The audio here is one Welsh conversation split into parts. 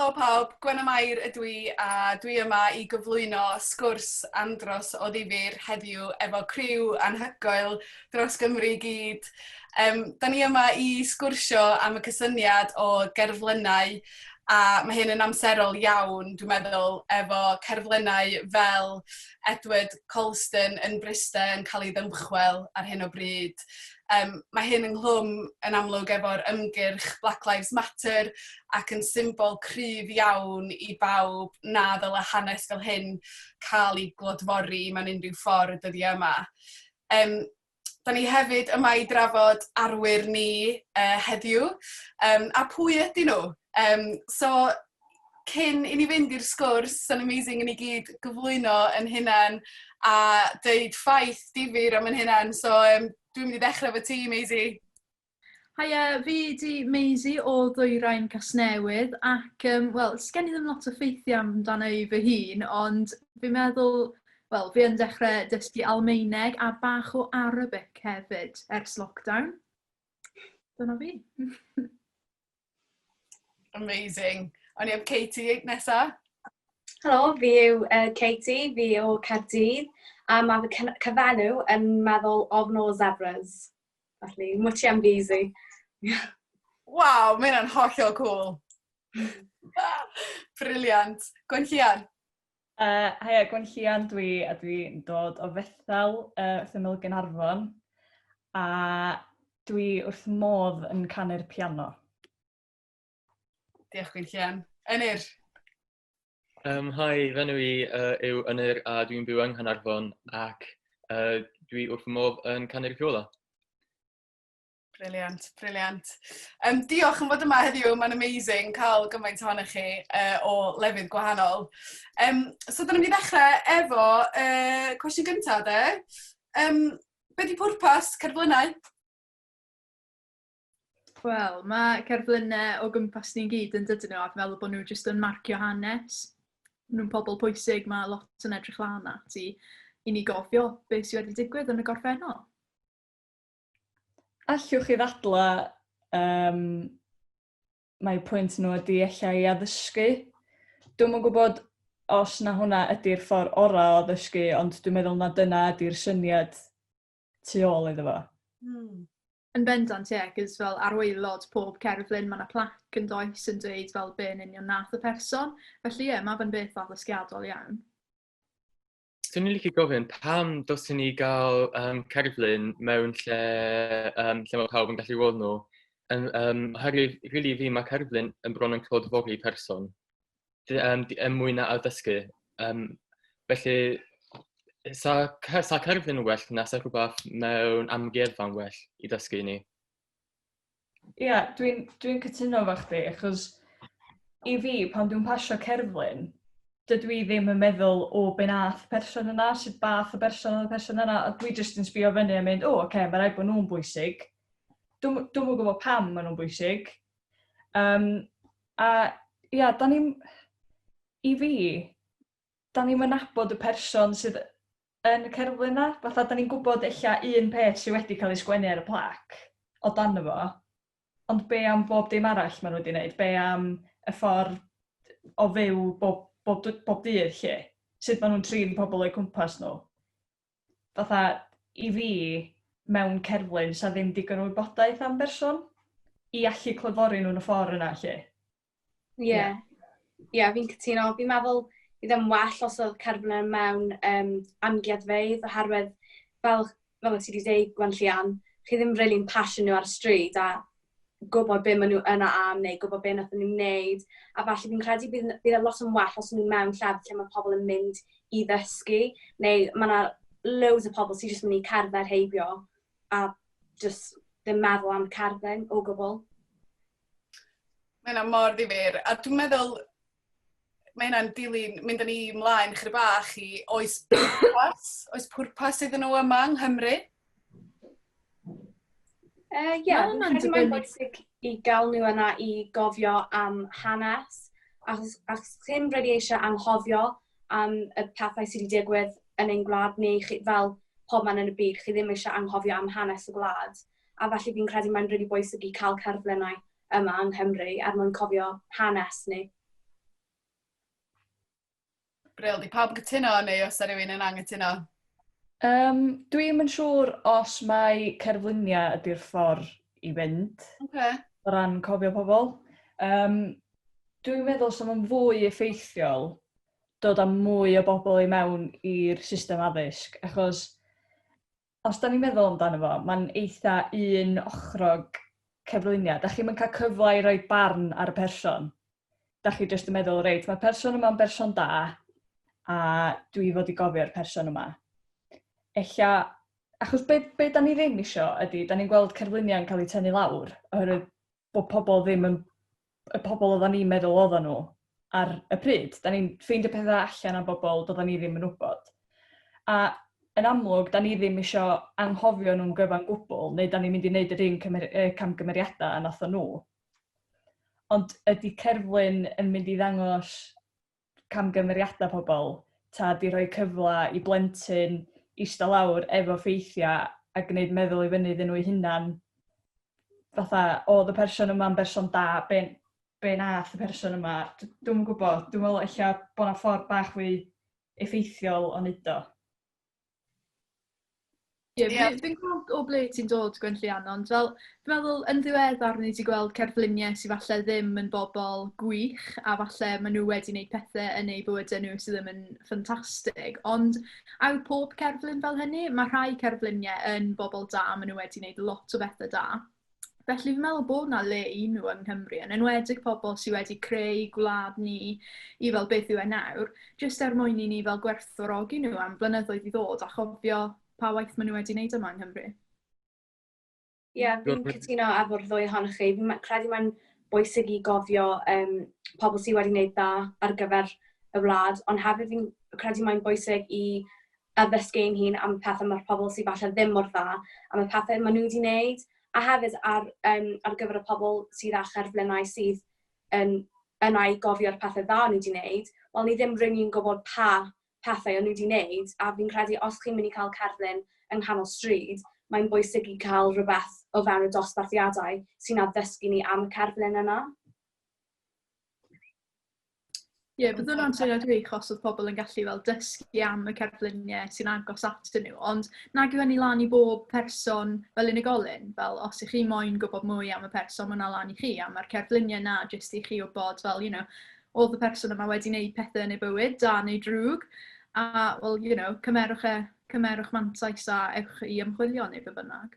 Helo pawb, Gwen a Mair ydw i a dwi yma i gyflwyno sgwrs andros o ddifyr heddiw efo criw anhygoel dros Gymru i gyd. Da ni yma i sgwrsio am y cysyniad o gerflunau a mae hyn yn amserol iawn, dwi'n meddwl, efo cerflunau fel Edward Colston yn Bryste yn cael ei ddymchwel ar hyn o bryd. Mae hyn ynghlwm yn amlwg efo'r ymgyrch Black Lives Matter ac yn symbol cryf iawn i bawb na ddyle hanes fel hyn cael ei glodfori mewn unrhyw ffordd y dyddiau yma. Da ni hefyd yma i drafod arwyr ni heddiw a pwy ydyn nhw? So cyn i ni fynd i'r sgwrs, sa'n amazing i ni gyd gyflwyno yn hunan a deud ffaith difyr am yn hunan. So dwi'n mynd i ddechrau efo ti, Maisie. Haia, fi 'di Maisie o Ddwyrain Casnewydd ac wel, sgen i ddim lot o ffeithiau amdano i fy hun, ond fi'n meddwl, wel, fi yn dechrau dysgu Almaeneg a bach o Arabic hefyd ers lockdown. Dyna fi. Amazing. O'n i am Katie nesa. Helo, fi yw Katie, fi o Caerdydd, a mae fy cyfenw yn meddwl ofn o zebras. Felly, mwti am busy. Waw, mae hynna'n hollol cool. Brilliant. Gwenllian? Haia, Gwenllian dwi, a dwi'n dod o Fethel, wrth ymyl Gaernarfon, a dwi wrth modd yn canu'r piano. Diolch Gwenllian. Ynyr? Hi, fy enw i yw Ynyr a dwi'n byw yng Nghaernarfon ac dwi wrth fy modd yn canu'r fiola. Brilliant, brilliant. Diolch am fod yma heddiw, mae'n amazing cael gymaint ohonych chi o lefydd gwahanol. So, dyna ni'n mynd i ddechrau efo cwestiwn gyntaf, de. Be di pwrpas cerflunau? Wel, mae cerflunau o gwmpas ni'n gyd yn dydyn nhw, a fi'n meddwl bod nhw jyst yn marcio hanes. Maen nhw'n pobl pwysig, mae lot yn edrych lan at i ni gofio beth sydd wedi digwydd yn y gorffennol. Allwch chi ddadlau mai pwynt nhw ydy ella i addysgu? Dwi'm yn gwybod os na hwnna ydy'r ffordd orau o addysgu, ond dwi'n meddwl na dyna ydy'r syniad tu ôl iddo fo. Yn bendant, ie, cos fel ar waelod pob cerflun mae 'na plac yn does yn dweud fel be yn union nath y person. Felly ie, mae fe'n beth addysgiadol iawn. Swn i'n licio gofyn, pam dylswn ni gael cerflun mewn lle mae pawb yn gallu weld nhw? Oherwydd, rili i fi, mae cerflun yn bron yn clodfori person yn mwy na addysgu. Felly, sa cerflun yn well na sa rhywbeth mewn amgueddfa'n well i ddysgu i ni? Ie, yeah, dwi'n dwi cytuno efo chdi, achos i fi, pan dwi'n pasio cerflun, dydw i ddim yn meddwl, o, be nath person yna, sut bath o berson oedd y person yna, a dwi jyst yn sbio fyny a mynd, o, oce, okay, mae rhaid bod nhw'n bwysig. Dwi'm yn gwybod pam maen nhw'n bwysig. A ia, da ni'n... I fi, da ni'm yn nabod y person sydd yn y cerflun 'na. Fatha, da ni'n gwybod ella un peth sydd wedi cael ei sgwennu ar y plac o dan fo, ond be am bob dim arall maen nhw wedi wneud? Be am y ffordd o fyw bob dydd 'lly? Sut maen nhw'n trin pobl o'u cwmpas nhw? Fatha, i fi, mewn cerflun, 'sa ddim digon o wybodaeth am berson i allu clodfori nhw yn y ffordd yna 'lly. Ie. Yeah. Ie, yeah, fi'n cytuno. Fi'n meddwl bydd yn well os oedd cerflun mewn amgueddfeydd, oherwydd fel ti wedi dweud, Gwenllian, chi ddim really'n pasio nhw ar y stryd a gwybod be maen nhw yna am neu gwybod be wnaethon nhw wneud. A falle fi'n credu bydd e lot yn well os nhw mewn llefydd lle mae pobl yn mynd i ddysgu, neu mae yna loads o pobl sy'n jyst mynd i cerdded heibio a jyst ddim meddwl am cerdded o gwbl. Mae hynna mor ddifyr, a dwi'n meddwl mae hynna'n dilyn, mynd â ni ymlaen chydig bach i oes pwrpas, oes pwrpas iddyn nhw yma yng Nghymru? Ie, yeah, fi'n credu mae'n bwysig i gael nhw yna i gofio am hanes, achos chi'n rili eisiau anghofio am y pethau sydd wedi digwydd yn ein gwlad ni, chi, fel pob man yn y byd, chi ddim eisiau anghofio am hanes y gwlad. A felly fi'n credu mae'n rili bwysig i cael cerflunau yma yng Nghymru er mwyn cofio hanes ni. Bril, di pawb yn cytuno neu os yna rhywun yn anghytuno? Dwi'm yn siŵr os mai cerfluniau ydy'r ffordd i fynd o ran cofio pobl. Dwi'n meddwl 'sa fo'n fwy effeithiol dod â mwy o bobl i mewn i'r system addysg, achos os da ni'n meddwl amdano fo, mae'n eitha un ochrog cerfluniau. Da chi'm yn cael cyfle i roi barn ar y person. Da chi jyst yn meddwl, reit, mae'r person yma'n berson da, a dwi fod i gofio'r person yma. Ella, achos be, be da ni ddim isio ydy, da ni'n gweld cerfluniau'n cael eu tynnu lawr, oherwydd bod pobl ddim yn y pobl oeddan ni'n meddwl oeddan nhw ar y pryd. Da ni'n ffeindio pethau allan am bobl doeddan ni ddim yn wybod. A yn amlwg, da ni ddim isio anghofio nhw'n gyfan gwbl, neu da ni'n mynd i wneud yr un camgymeriadau a nathon nhw. Ond ydy cerflun yn mynd i ddangos camgymeriadau pobl, ta 'di rhoi cyfle i blentyn ista lawr efo ffeithiau a gwneud meddwl i fyny iddyn nhw eu hunan, fatha, oedd y person yma'n berson da, be, be nath y person yma? Dwi'm yn gwybod, dwi'n meddwl ella bod 'na ffordd bach fwy effeithiol o wneud o. Ie, yeah, fi'n gweld o ble ti'n dod, Gwenllian, ond fel, fi'n meddwl yn ddiweddar ni wedi gweld cerfluniau sydd falle ddim yn bobl gwych, a falle maen nhw wedi gwneud pethau yn eu bywydau nhw sydd ddim yn ffantastig, ond a yw pob cerflun fel hynny? Mae rhai cerfluniau yn bobl da, maen nhw wedi gwneud lot o bethau da. Felly fi'n meddwl bod 'na le i nhw yng Nghymru, yn enwedig pobl sydd wedi creu gwlad ni i fel beth yw e nawr, jyst er mwyn i ni fel gwerthfawrogi nhw am blynyddoedd i ddod a chofio pa waith maen nhw wedi wneud yma yng Nghymru. Ie, yeah, fi'n cytuno efo'r ddwy ohonoch chi. Fi'n credu mae'n bwysig i gofio pobl sydd wedi wneud dda ar gyfer y wlad, ond hefyd fi'n credu mae'n bwysig i addysgu ein hun am y pethau mae'r pobl sydd falle ddim mor dda, am y pethau maen nhw wedi wneud, a hefyd ar gyfer y pobl sydd â cherflunau sydd yn yna i gofio'r pethau dda nhw wedi wneud, wel ni ddim rili'n gwybod pa pethau o'n nhw wedi wneud, a fi'n credu os chi'n mynd i cael cerflun yng nghanol stryd, mae'n bwysig i cael rhywbeth o fewn y dosbarthiadau sy'n addysgu ni am y cerflun yna. Ie, yeah, bydd hwnna'n syniad gwych os oedd pobl yn gallu fel dysgu am y cerfluniau sy'n agos atyn nhw, ond nag yw hynny lan i bob person fel unigolyn, fel os ych chi moyn gwybod mwy am y person, mae hwnna lan i chi, a mae'r cerfluniau na jyst i chi wybod fel, you know, oedd y person yma wedi gwneud pethau yn ei bywyd, da neu drwg, a, well, you know, cymerwch, e, cymerwch mantais a ewch i ymchwilio neu be bynnag.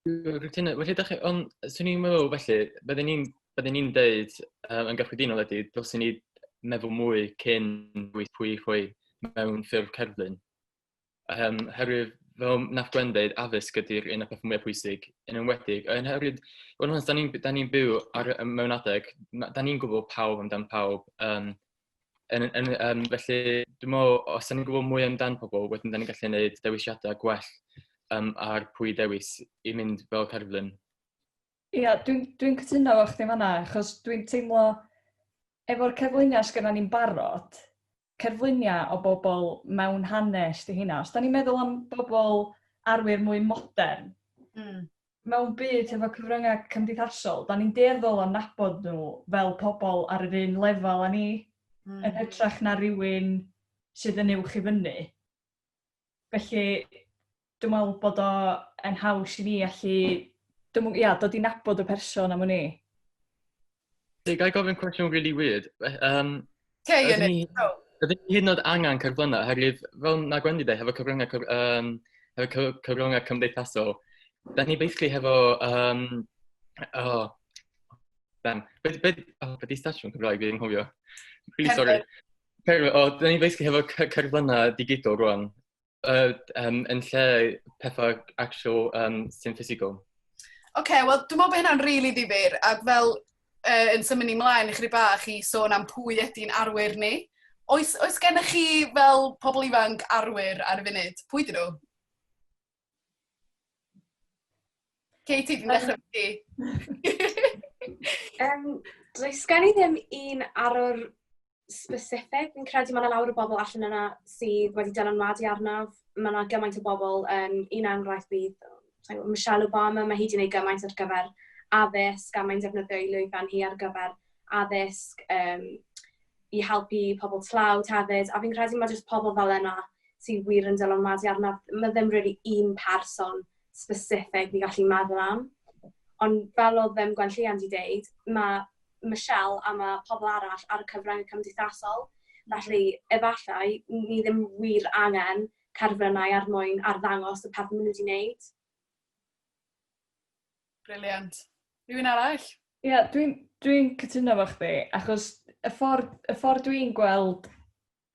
Cytuno. Felly, dach chi, ond swn i'n meddwl felly, bydden ni'n deud yn gyffredinol ydy, dylswn ni meddwl mwy cyn dewis pwy i rhoi mewn ffurf cerflun. Herwydd, fel nath Gwen deud, addysg ydy'r un o'r pethau mwyaf pwysig, yn enwedig. Yn herwydd, wel, honest, da ni'n byw ar, mewn adeg, da ni'n gwybod pawb amdan pawb. Felly, dwi'n meddwl, os da ni'n gwybod mwy amdan pobl, wedyn da ni'n gallu gwneud dewisiadau gwell ar pwy dewis i mynd fel cerflun. Ia, yeah, dwi'n dwi cytuno efo chdi fanna, achos dwi'n teimlo efo'r cerfluniau sgynna ni'n barod, cerfluniau o bobl mewn hanes di hynna. Os da ni'n meddwl am bobl arwyr mwy modern, mewn byd efo cyfryngau cymdeithasol, da ni'n dueddol o nabod nhw fel pobl ar yr un lefel â ni, yn hytrach na rhywun sydd yn uwch i fyny. Felly, dwi'n meddwl bod o yn haws i ni allu, dwi'm yn, ia, dod i nabod y person am wn i. Ga i gofyn cwestiwn really weird? Okay, Ynys, go. Ydyn ni hyd yn oed angen cerflunau, oherwydd fel na Gwendy dweud, hefo cyfryngau cymdeithasol, da ni basically hefo, oh, damn, oh, be di stasiwn Cymraeg fi'n nghofio? Really sorry. Cerflun. Oh, da ni basically hefo cerflunau digidol rwan, yn lle pethau actual sy'n physical. Oce, okay, wel, dwi'n meddwl bod hynna'n rili really ddifyr, ac fel yn symud ni mlaen ychydig bach i sôn am pwy ydy'n arwyr ni. Oes gennych chi fel pobl ifanc arwyr ar y funud? Pwy dyn nhw? Katie, dwi'n dechrau efo ti. Does gen i ddim un arwr specific. Fi'n credu mae yna lawer o bobl allan yna sydd wedi dylanwadu arnaf. Mae yna gymaint o bobl, un enghraifft bydd Michelle Obama, mae hi wedi gwneud gymaint ar gyfer addysg, a mae'n defnyddio ei lwyfan hi ar gyfer addysg. i helpu pobl tlawd hefyd, a fi'n credu mae jyst pobl fel yna sydd wir yn dylanwadu arna. Mae ddim really un person specific fi gallu meddwl am. Ond fel oedd ddim Gwenllian di deud, mae Michelle a mae pobl arall ar y cyfryngau cymdeithasol. Felly, efallai, ni ddim wir angen cerflunau ar mwyn arddangos y peth maen nhw wedi wneud. Brilliant. Rhywun arall? Ie, yeah, dwi'n dwi cytuno efo chdi, achos y ffordd, y ffordd dwi'n gweld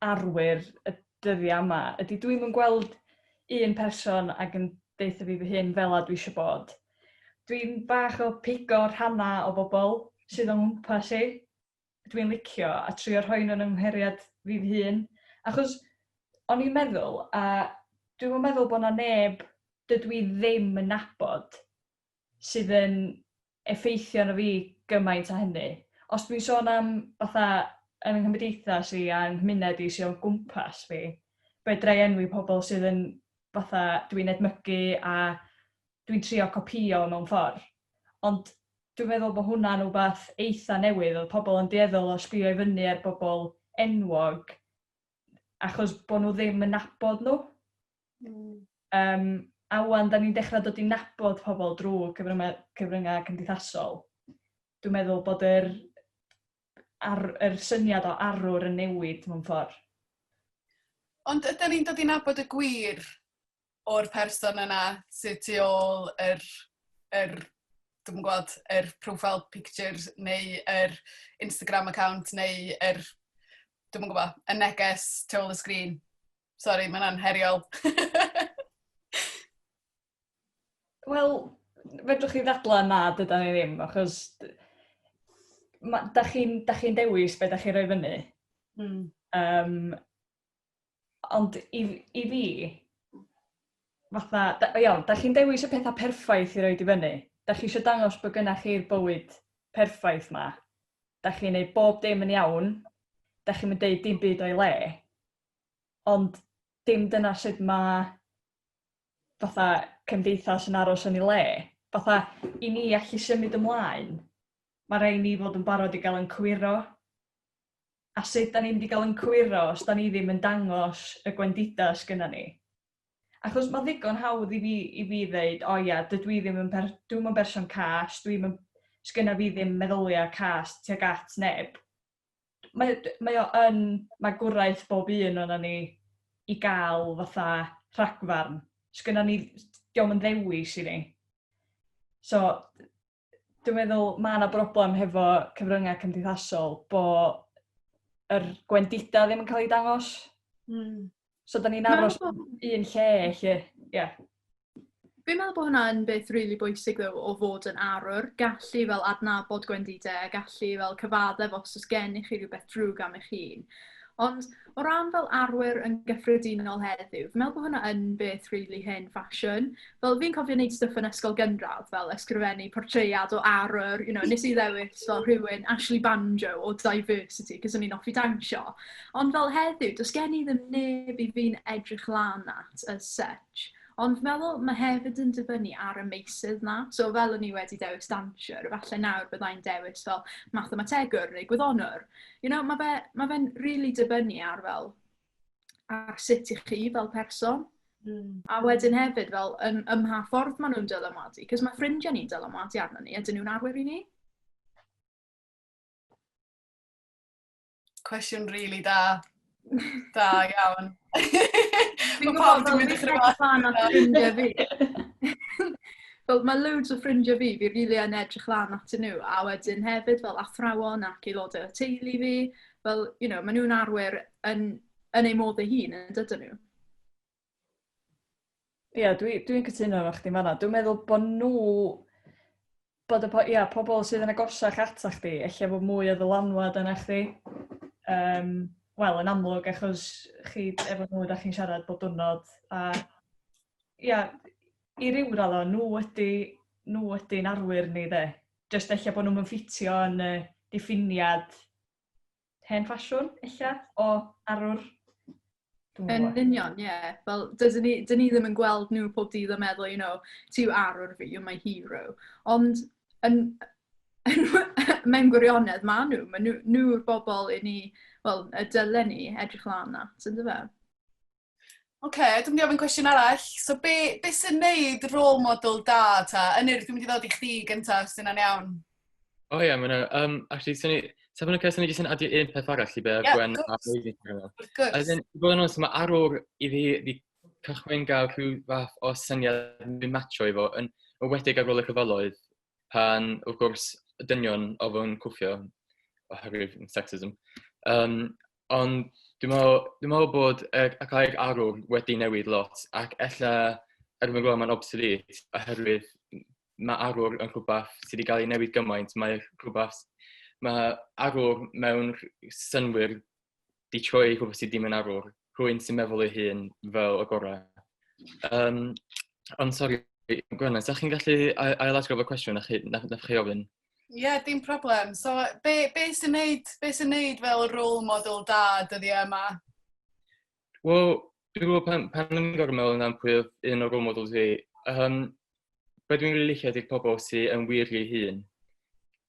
arwyr y dyddiau yma ydy dwi'm yn gweld un person ac yn deutha fi fy hun fel 'a dwi eisiau bod. Dwi'n bach o pigo rhannau o bobl sydd o'n nghwmpas i, dwi'n licio, a trio rhoi nhw yn 'y nghymheriad fi fy hun. Achos o'n i'n meddwl, a dwi'm yn meddwl bod 'na neb dydw i ddim yn nabod sydd yn effeithio arno fi gymaint â hynny. Os dwi'n sôn am fatha yn 'y nghymdeithas i a 'yng nghymuned i sy o'n gwmpas fi, fedra i enwi pobl sydd yn fatha dwi'n edmygu a dwi'n trio copïo mewn ffordd. Ond dwi'n meddwl bod hwnna'n wbath eitha newydd, oedd pobl yn dueddol o sbio i fyny ar bobl enwog achos bod nhw ddim yn nabod nhw. Um, a wan, da ni'n dechrau dod i nabod pobl drwy cyfryngau, cyfryngau cymdeithasol. Dwi'n meddwl bod yr, ar, yr syniad o arwr yn newid mewn ffordd. Ond ydyn ni'n dod i nabod y gwir o'r person yna sydd tu ôl yr, yr dwi'm yn gwybod, yr profile pictures neu yr Instagram account neu yr, dwi'm yn gwybod, y neges tu ôl y sgrin? Sori, mae hwnna'n heriol. Wel, fedrwch chi ddadlau na, dydan ni ddim, achos ma, da chi'n chi dewis be da chi'n rhoi fyny. Um, ond i, i fi, fatha, da, iawn, da chi'n dewis y pethau perffaith i roed i fyny. Da chi eisiau dangos bod gynnach chi'r bywyd perffaith ma. Da chi'n neud bob dim yn iawn. Da chi'n mynd deud dim byd o'i le. Ond dim dyna sut mae fatha cymdeithas yn aros yn ei le. Fatha, i ni allu symud ymlaen, mae rhaid ni fod yn barod i gael yn cywiro. A sut da ni'n mynd i gael yn cywiro os da ni ddim yn dangos y gwendidau sgynna ni? Achos mae ddigon hawdd i fi, i fi ddeud, o ia, dydw i ddim yn, per, dwi'm yn berson cas, dwi'm yn, sgynna fi ddim meddyliau cas tuag at neb. Mae, mae o yn magwraeth bob un o'na ni i gael fatha rhagfarn. Sgynna ni, dio'm yn ddewis i ni. So, dwi'n meddwl mae yna broblem hefo cyfryngau cymdeithasol bo yr gwendidau ddim yn cael ei dangos. So, da ni'n aros un lle, lle, ie. Yeah. Fi'n meddwl bod hwnna'n beth rili really bwysig ddo, o fod yn arwr. Gallu fel adnabod gwendidau, a gallu fel cyfaddef os oes gennych chi rhywbeth drwg am eich hun. Ond o ran fel arwyr yn gyffredinol heddiw, fi'n meddwl bod hwnna yn beth really hen ffasiwn. Fel fi'n cofio wneud stwff yn ysgol gynradd, fel ysgrifennu portread o arwr, you know, nes i ddewis fel rhywun Ashley Banjo o Diversity, cos o'n i'n hoffi dawnsio. Ond fel heddiw, does gen i ddim neb i fi'n edrych lan at as such. Ond fi'n meddwl mae hefyd yn dibynnu ar y meysydd 'na. So fel o'n i wedi dewis dansio, falle nawr byddai'n dewis fel mathemategwr neu gwyddonwr. You know, mae fe, ma fe'n really dibynnu ar fel, ar sut i chi fel person. A wedyn hefyd fel yn, ym mha ffordd maen nhw'n dylanwadu. Cos mae ffrindiau ni'n dylanwadu arno ni, ydyn nhw'n arwyr i ni? Cwestiwn really da. Da iawn. Fi'n gwybod fel fi'n edrych lan at ffrindiau fi. Fel mae loads o ffrindiau fi, fi rili yn edrych lan atyn nhw. A wedyn hefyd fel athrawon ac aelodau o teulu fi. Fel, you know, maen nhw'n arwyr yn, yn eu modd eu hun, yn dydyn nhw. Ie, yeah, dwi'n dwi, cytuno efo chdi fanna. Dwi'n meddwl bod nhw, bod y po, ia, pobl sydd yn agosach ata chdi, ella bod mwy o ddylanwad yna chdi. Um, Wel, yn amlwg, achos chi efo nhw da chi'n siarad bob diwrnod. A ia, i ryw raddau, nhw ydy, nhw ydy'n arwyr ni, de. Jyst ella bod nhw'n ffitio yn y diffiniad hen ffasiwn, ella, o arwr. Yn union, ie. Yeah. Fel, dydyn ni, dyn ni ddim yn gweld nhw pob dydd yn meddwl, you know, ti yw arwr fi, you're my hero. Ond, yn, yn, mewn gwirionedd, maen nhw. Maen nhw, nhw'r bobl i ni, wel, y dylen ni edrych lan at, ynddo fe? Oce, okay, dwi'n mynd i ofyn cwestiwn arall. So, be, be sy'n neud role model da, ta? Ynyr, dwi'n mynd i ddod i chdi gyntaf, os dyna'n iawn. O oh, ie, yeah, mae'n... Um, actually, swn i... Sa fo'n oce, swn i jyst yn adio un peth arall i be yeah, Gwen a Maisie. Wrth gwrs. As in, i fod yn onest, mae arwr i fi di cychwyn gael rhyw fath o syniad mwy macho i fo, yn enwedig ar ôl y rhyfeloedd, pan, wrth gwrs, dynion oedd yn cwffio oherwydd sexism. Um, ond dwi'n meddwl, dwi meddwl bod y, y gair arwr wedi newid lot, ac ella erbyn rwan mae'n obsolete, oherwydd mae arwr yn rhywbeth sydd wedi cael ei newid gymaint. Mae rhywbeth, mae arwr mewn synnwyr 'di troi rhywbeth sydd ddim yn arwr, rhywun sy'n meddwl ei hun fel y gorau. Um, ond sori, Gwenna, sa chi'n gallu ailadrodd y cwestiwn na chi, na, na chi ofyn? Ie, yeah, dim problem. So, be, be sy'n neud, be sy'n neud fel role model da dyddiau yma? Wel, dwi'n gwybod pan, pan o'n i'n gorfod meddwl amdan pwy oedd un o'r role models fi, um, be dwi'n rili licio ydy'r pobl sydd yn wir i'w hun.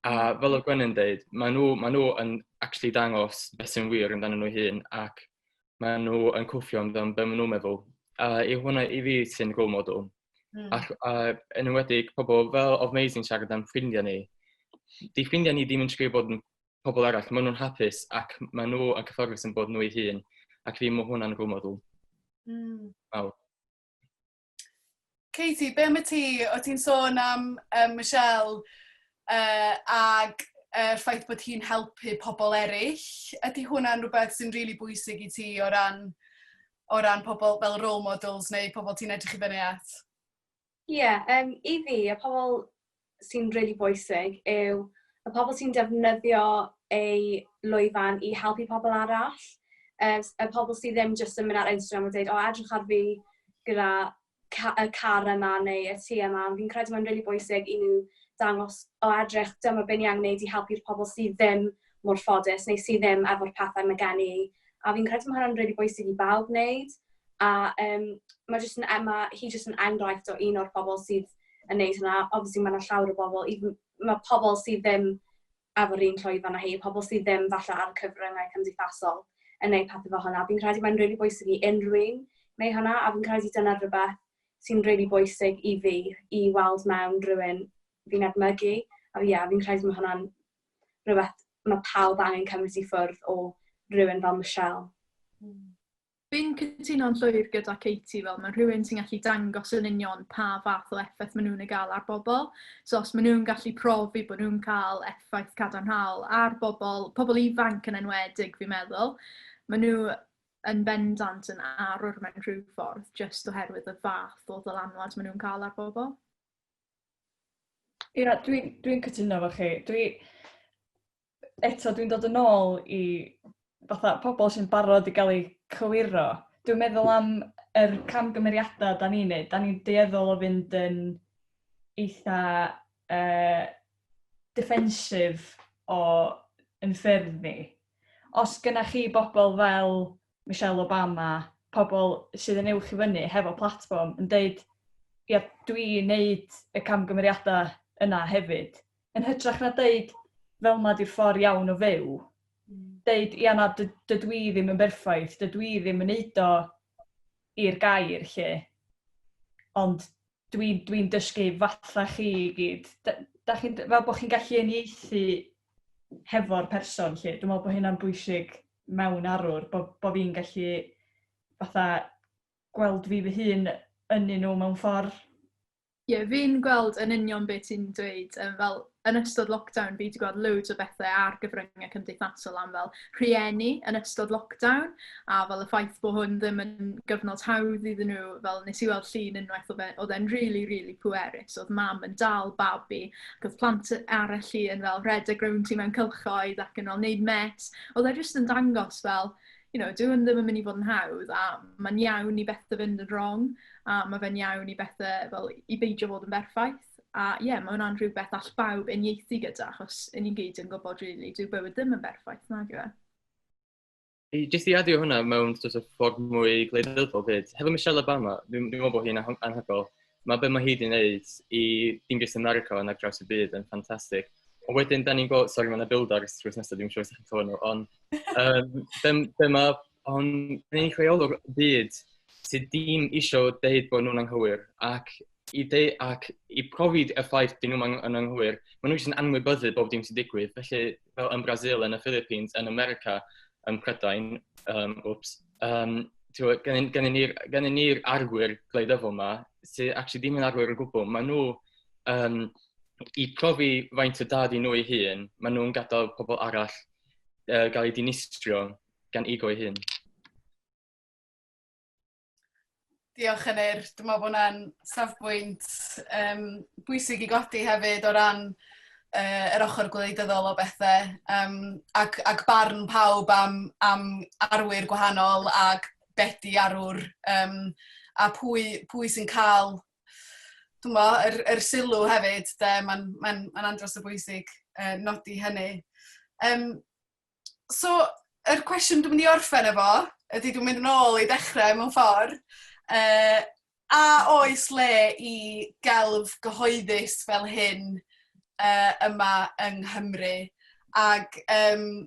A fel oedd Gwenyn dweud, maen nhw, maen nhw yn actually dangos beth sy'n wir amdano nhw hun ac maen nhw yn cwffio amdano be maen nhw'n meddwl. A i hwnna i fi sy'n role model. A, a yn enwedig pobl fel oedd Maisie'n siarad am ffrindiau ni. Di ffrindiau ni ddim yn trio bod yn pobl arall, maen nhw'n hapus ac maen nhw yn cyfforddus yn bod nhw eu hun. Ac fi mae hwnna'n role model. Mawr. Katie, be am y ti? O ti'n sôn am um, Michelle ag y ffaith bod hi'n helpu pobl eraill. Ydy hwnna'n rhywbeth sy'n rili really bwysig i ti o ran, o ran pobl fel role models neu pobl ti'n edrych i fyny at? Ie, yeah, um, i fi, y pobl sy'n really bwysig yw y pobl sy'n defnyddio ei lwyfan i helpu pobl arall. Y pobl sydd ddim jyst yn mynd ar Instagram a dweud, o, edrych ar fi gyda ca y car yma neu y tŷ yma. Fi'n credu mae'n rili bwysig i nhw dangos, o edrych, dyma be ni angen gwneud i helpu'r pobl sydd ddim mor ffodus neu sydd ddim efo'r pethau mae gen i. A fi'n credu mae hwnna'n rili bwysig i bawb wneud. A um, mae, jyst yn, mae hi jyst yn enghraifft o un o'r pobl sydd yn neud hwnna. Obviously mae yna llawer o bobl, even, mae pobl sydd ddim efo'r un llwyfan â hi, pobl sydd ddim falle ar y cyfryngau cymdeithasol yn neud pethau fel hwnna. Fi'n credu mae'n rili bwysig i unrhyw un wneud hwnna, a fi'n credu dyna rhywbeth sy'n rili bwysig i fi, i weld mewn rhywun fi'n edmygu. A ie, yeah, fi'n credu mae hwnna'n rhywbeth mae pawb angen cymryd i ffwrdd o rhywun fel Michelle. Fi'n cytuno'n llwyr gyda Katie, fel mae rhywun sy'n gallu dangos yn union pa fath o effaith maen nhw'n ei gael ar bobl. So os maen nhw'n gallu profi bod nhw'n cael effaith cadarnhaol ar bobl, pobl ifanc yn enwedig fi'n meddwl, maen nhw yn bendant yn arwr mewn rhyw ffordd, jyst oherwydd y fath o ddylanwad maen nhw'n cael ar bobl. Ia, dwi'n dwi cytuno efo chi. Dwi, eto dwi'n dod yn ôl i fatha pobl sy'n barod i gael eu cywiro. Dwi'n meddwl am yr camgymeriadau da ni'n neud. Da ni'n dueddol o fynd yn eitha uh, defensive o yn ffyrdd ni. Os gyna chi bobl fel Michelle Obama, pobl sydd yn uwch i fyny hefo platfform yn deud, ia, dwi'n neud y camgymeriadau yna hefyd. Yn hytrach na deud, fel ma di'r ffordd iawn o fyw, deud, ia na, dydw i ddim yn berffaith, dydw i ddim yn neud o i'r gair lle, ond dwi'n dwi dysgu fatha chi i gyd. Da, da chi'n, fel bod chi'n gallu uniaethu hefo'r person lle. Dwi'n meddwl bod hynna'n bwysig mewn arwr, bod, bo fi'n gallu fatha gweld fi fy hun yn nhw mewn ffordd. Ie, yeah, fi'n gweld yn union beth ti'n dweud. Um, fel, yn ystod lockdown, fi wedi gweld loads o bethau ar gyfryngau cymdeithasol am fel rhieni yn ystod lockdown, a fel y ffaith bod hwn ddim yn gyfnod hawdd iddyn nhw, fel nes i weld llun unwaith oedd e'n really, really pwerus. Oedd mam yn dal babi, ac oedd plant arall i yn fel rhedeg rownd ti mewn cylchoedd ac yn fel wneud mess. Oedd e jyst yn dangos fel, you know, dyw hwn ddim yn mynd i fod yn hawdd a mae'n iawn i bethau fynd yn wrong a mae fe'n iawn i bethau fel i beidio fod yn berffaith. A ie, yeah, mae hwnna'n rhywbeth all bawb uniaethu gyda, achos yn ni'n gyd yn gwybod, really, dyw bywyd ddim yn berffaith, nag yw e? Jyst i adio hwnna mewn sort of ffordd mwy gwleidyddol fyd, hefo Michelle Obama, dwi'n dwi meddwl bod hi'n anhygoel. Mae be mae hi wedi wneud i dim jyst America ond ar draws y byd yn ffantastig. Ond wedyn, da ni'n gweld, sorry, mae yna build ar drws nesaf, dwi'n siŵr os chi'n clywed nhw, ond um, dyma, ond ni'n rheolwr byd sydd dim isio deud bod nhw'n anghywir, ac i, de, ac i profi y ffaith dyn nhw'n yn anghywir, maen nhw jyst yn anwybyddu bob dim sy'n digwydd. Felly, fel yn Brazil, yn y Philippines, yn America, yn Prydain, whoops, gennyn ni'r arwyr gwleidyddol yma, sydd actually ddim yn arwyr o gwbl. Maen nhw, i profi faint o dad i nhw eu hun, maen nhw'n gadael pobl arall gael eu dinistrio gan ego eu hun. Diolch Ynyr. Dwi'n meddwl bod hwnna'n safbwynt bwysig i godi hefyd o ran yr ochr gwleidyddol o bethau ac barn pawb am arwyr gwahanol ac be di arwr a pwy sy'n cael dwi'n meddwl, yr sylw hefyd, de, mae'n ma andros o bwysig nodi hynny. So, yr cwestiwn dwi'n mynd i orffen efo, ydy dwi'n mynd yn ôl i dechrau mewn ffordd. A oes le i gelf gyhoeddus fel hyn yma yng Nghymru? Ac ie,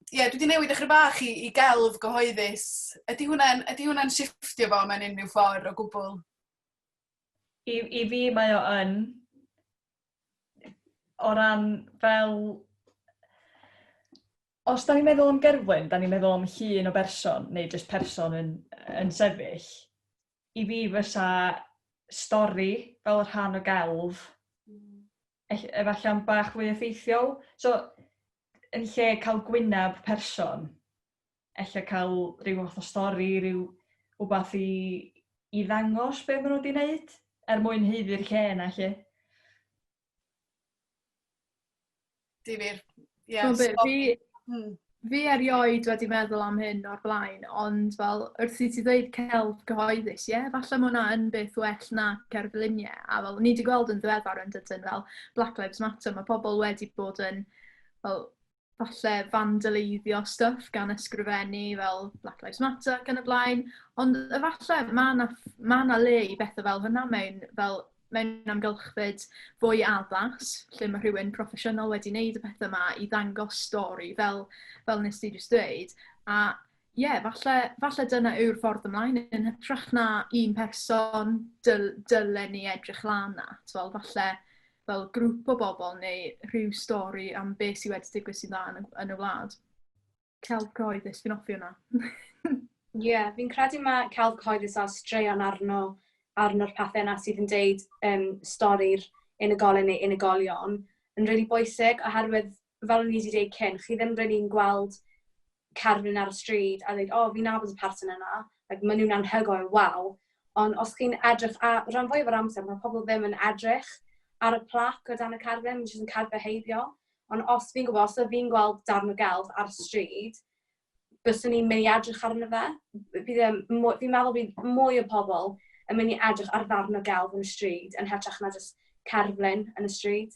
dwi wedi newid ychydig bach i gelf gyhoeddus. Ydy hwnna'n shifftio fo mewn unrhyw ffordd o gwbl? I fi mae o yn, o ran fel, os da ni'n meddwl am gerflun, da ni'n meddwl am llun o berson, neu jyst person yn sefyll. I fi fysa stori fel rhan o gelf, efallai am bach fwy effeithiol. So, yn lle cael gwyneb person, ella cael rhyw fath o stori, rhyw wbath i ddangos be maen nhw wedi wneud, er mwyn haeddu'r lle yna, lle. Difyr. Yeah, fi erioed wedi meddwl am hyn o'r blaen, ond fel wrth i ti ddweud celf gyhoeddus, ie, yeah, falle mae hwnna yn beth well na cerfluniau. A fel, ni wedi gweld yn ddiweddar yn dydyn fel Black Lives Matter, mae pobl wedi bod yn fel, falle vandaleiddio stuff gan ysgrifennu fel Black Lives Matter ac yn y blaen, ond efallai mae yna ma 'na le i bethau fel hynna mewn amgylchfyd fwy addas, lle mae rhywun proffesiynol wedi wneud y pethau yma i ddangos stori fel nes ti jyst dweud. A ie, yeah, falle dyna yw'r ffordd ymlaen yn hytrach na un person dylen ni edrych lan at. Fel falle fel grŵp o bobl neu rhyw stori am beth sydd wedi digwydd sy'n dda yn y wlad. Celf cyhoeddus, fi'n hoffi hwnna. Ie, yeah, fi'n credu mae celf cyhoeddus a straeon arno'r pethau yna sydd yn deud stori'r unigolyn neu unigolion yn really bwysig, oherwydd fel o'n i wedi dweud cyn, chi ddim really'n gweld cerflun ar y stryd a dweud, "O, oh, fi'n nabod y person yna, like, maen nhw'n anhygoel, waw." Ond os chi'n edrych, a rhan fwyaf o'r amser, mae pobl ddim yn edrych ar y plac o dan y cerflun, maen nhw'n cerdded heibio. Ond os fi'n gwybod, os fi'n gweld darn o gelf ar y stryd, byswn i'n mynd i edrych arno fe. Fi'n meddwl bydd mwy o pobl yn mynd i edrych ar ddarn o gelf yn y stryd yn hytrach na just cerflun yn y stryd.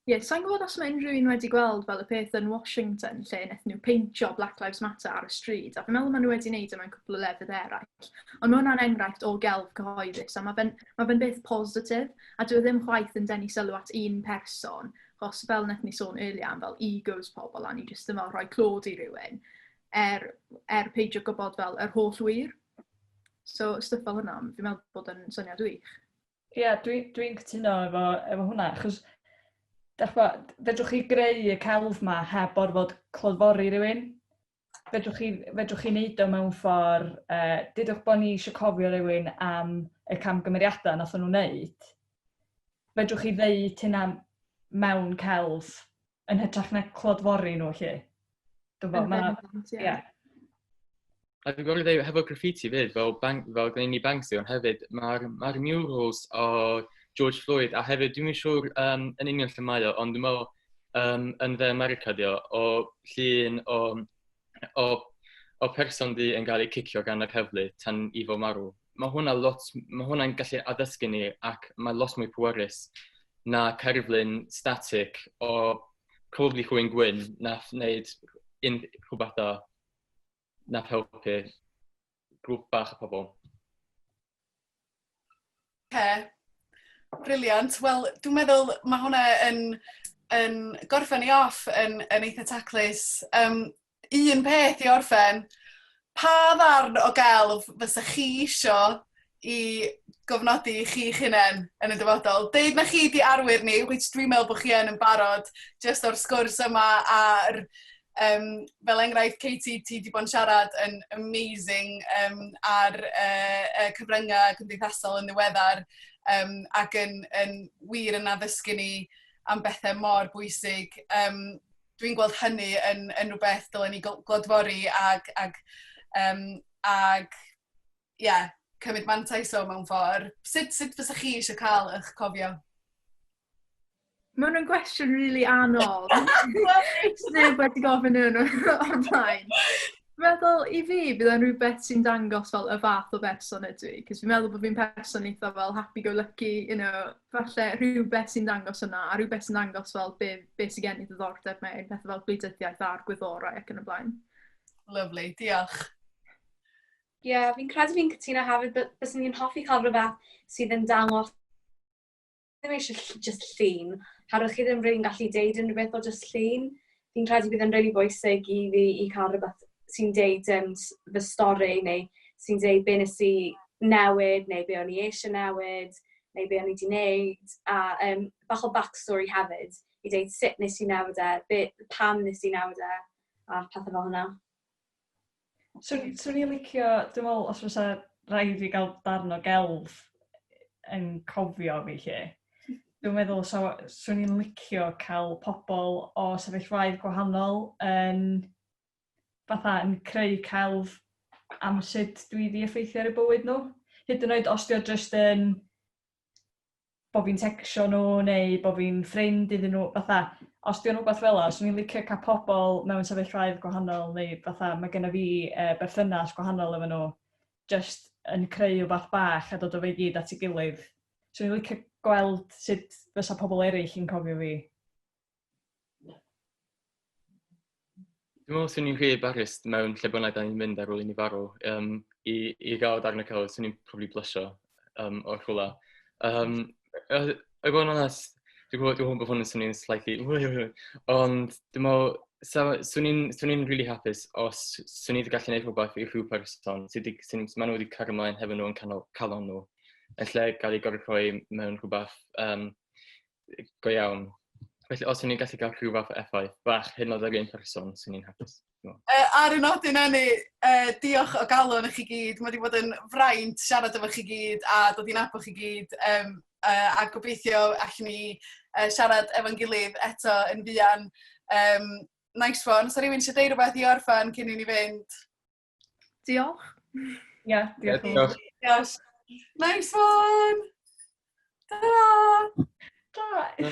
Ie, yeah, sa'n gwybod os mae unrhyw un wedi gweld fel y peth yn Washington lle wnaethon nhw peintio Black Lives Matter ar y stryd, a fi'n meddwl maen nhw wedi wneud e mewn cwpl o lefydd eraill. Ond mae hwnna'n enghraifft o gelf cyhoeddus, a mae fe'n beth positif, a dyw e ddim chwaith yn denu sylw at un person, achos fel wnaethon ni sôn earlier am fel egos pobl, a ni jyst yn fel rhoi clod i rhywun, er peidio gwybod fel yr holl wir. So, stwff fel hwnna, fi'n meddwl bod yn syniad wych. Ie, yeah, dwi cytuno efo hwnna, achos fedrwch chi greu y celf ma heb orfod clodfori rhywun. Fedrwch chi neud o mewn ffordd, dudwch bod ni eisiau cofio rhywun am y camgymeriadau nath nhw wneud. Fedrwch chi ddeud hynna mewn celf yn hytrach na clodfori nhw, lle. Dwi'n bod, ie. A dwi'n gorfod dweud, hefo graffiti fyd, fel gwneud ni Banksy, ond hefyd mae'r murals o George Floyd, a hefyd dwi'n siŵr yn union lle mae o, ond dwi'n meddwl yn dde America di o, o llun o person di yn cael ei cicio gan yr heddlu tan i fo marw. Mae hwnna'n gallu addysgu ni ac mae lot mwy pwerus na cerflun static o probably rhywun gwyn nath wneud un rhywbeth da nath helpu grŵp bach o pobl. Okay. Brilliant. Wel, dwi'n meddwl mae hwnna yn yn gorffen i off yn, yn eitha taclus. Um, un peth i orffen, pa ddarn o gelf fysa chi isio i gofnodi chi'ch hunain yn y dyfodol? Deud na chi di arwyr ni, which dwi'n meddwl bod chi yn yn barod, just o'r sgwrs yma a'r um, fel enghraifft, Katie, ti di bod yn siarad yn amazing um, ar uh, cyfryngau cymdeithasol yn ddiweddar um, ac yn, yn wir yn addysgu ni am bethau mor bwysig. Um, dwi'n gweld hynny yn, yn rhywbeth dylen ni glodfori ag, ag, um, ag yeah, cymryd mantais o mewn ffordd. Sut, sut fysa chi eisiau cael eich cofio? Mae hwn yn gwestiwn really anodd. Sneb wedi gofyn hwn o'r blaen. Meddwl, i fi, bydd o'n rhywbeth sy'n dangos fel y fath o berson ydw i. Cos fi'n meddwl bod fi'n person eitha fel happy-go-lucky, you know, falle rhywbeth sy'n dangos yna, a rhywbeth sy'n dangos fel be, be sy'n gen i ddiddordeb mewn, pethau fel gwleidyddiaeth a'r gwyddorau ac yn y blaen. Lovely, diolch. Ie, yeah, fi'n credu fi'n cytuno hefyd, byswn i'n hoffi cael rhywbeth sydd yn dangos ddim eisiau just llun. Herwydd chi ddim rili'n gallu deud unrhyw beth o just llun. Fi'n credu bydd yn rili bwysig i fi i cael rhywbeth sy'n deud um, fy stori neu sy'n deud be nes i newid neu be o'n i eisiau newid neu be o'n i wedi wneud. A um, bach o backstory hefyd i deud sut nes i newid e, be, pam nes i newid e a pethau fel hynna. Swn, swn i'n licio, dwi'n meddwl, os fysa rhaid fi gael darn o gelf yn cofio fi lle. Dwi'n meddwl, so, swn i'n licio cael pobl o sefyllfaoedd gwahanol yn fatha yn creu celf am sut dwi wedi effeithio ar eu bywyd nhw. Hyd yn oed os di o jyst yn bod fi'n tecsio nhw neu bod fi'n ffrind iddyn nhw, fatha, os di o'n rhywbeth fel 'a, 'swn i'n licio cael pobl mewn sefyllfaoedd gwahanol neu fatha mae genna fi e, berthynas gwahanol efo nhw, just yn creu rhywbeth bach a dod o fe i gyd at ei gilydd. 'Swn i'n licio gweld sut fysa pobl eraill yn cofio fi. Dwi'n meddwl swn i'n rhy embarrassed mewn lle bynnag da ni'n mynd ar ôl i ni farw. Um, i, i gael darn o celf, swn i'n probably blysio um, o'r rhywle. Um, I fod yn onest, dwi'n gwybod, dwi'n gwybod bod hwn yn swnio'n slightly... Ond dwi'n meddwl, swn i'n swn i'n really hapus os swn i wedi gallu gwneud rhywbeth i rhyw person sydd wedi, sy'n, maen nhw wedi cario ymlaen hefo nhw yn canol, calon nhw, yn lle gael ei gorfod rhoi mewn rhywbeth um, go iawn. Felly, os o'n i'n gallu cael rhyw fath o effaith bach hyn oed ar un person, swn i'n hapus. No. Ar y nodyn hynny, diolch o galon i chi gyd. Mae wedi bod yn fraint siarad efo chi gyd a dod i nabod chi gyd. Um, a gobeithio allwn ni siarad efo'n gilydd eto yn fuan. Um, nice one. So rhywun eisiau deud rhywbeth i orffan cyn i ni fynd? Diolch. Ie, yeah, diolch. Diolch. Diolch. Nice one! Ta-ra! Ta!